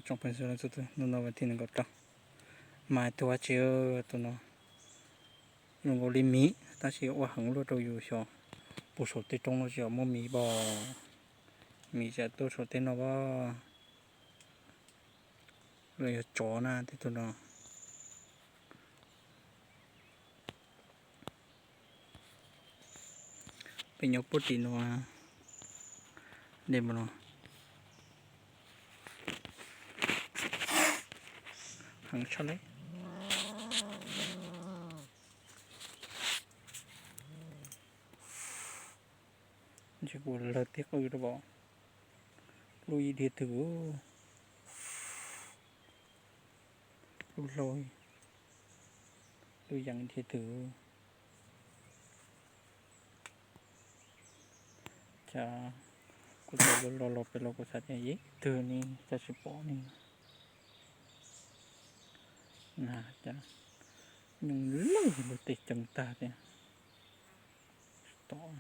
Tsoom phooj ywg, hnub no vas thib nees nkaum rau, mas tus ua tsi, tus no zoo nkaus li miv tab sis ua heev luaj rau yus xyov, puag saum tej roob no tsis yog muaj miv pom, miv tseem tuaj saum tej no pom, los yog tsov na tej tug no. Peb nyob puag tim no, dej mus no heev tshaj li. Ntshe kuv lawg tej qwj rau pom, lub ib dhia twg, lub hlau, lub yees dhia twg. Cas kuv tau los los pem los kuv xav tias yeej twg ne, cas tsis pom ne. Na cas nyooj lwj lub tes ceev tag tiag. Tsis tom.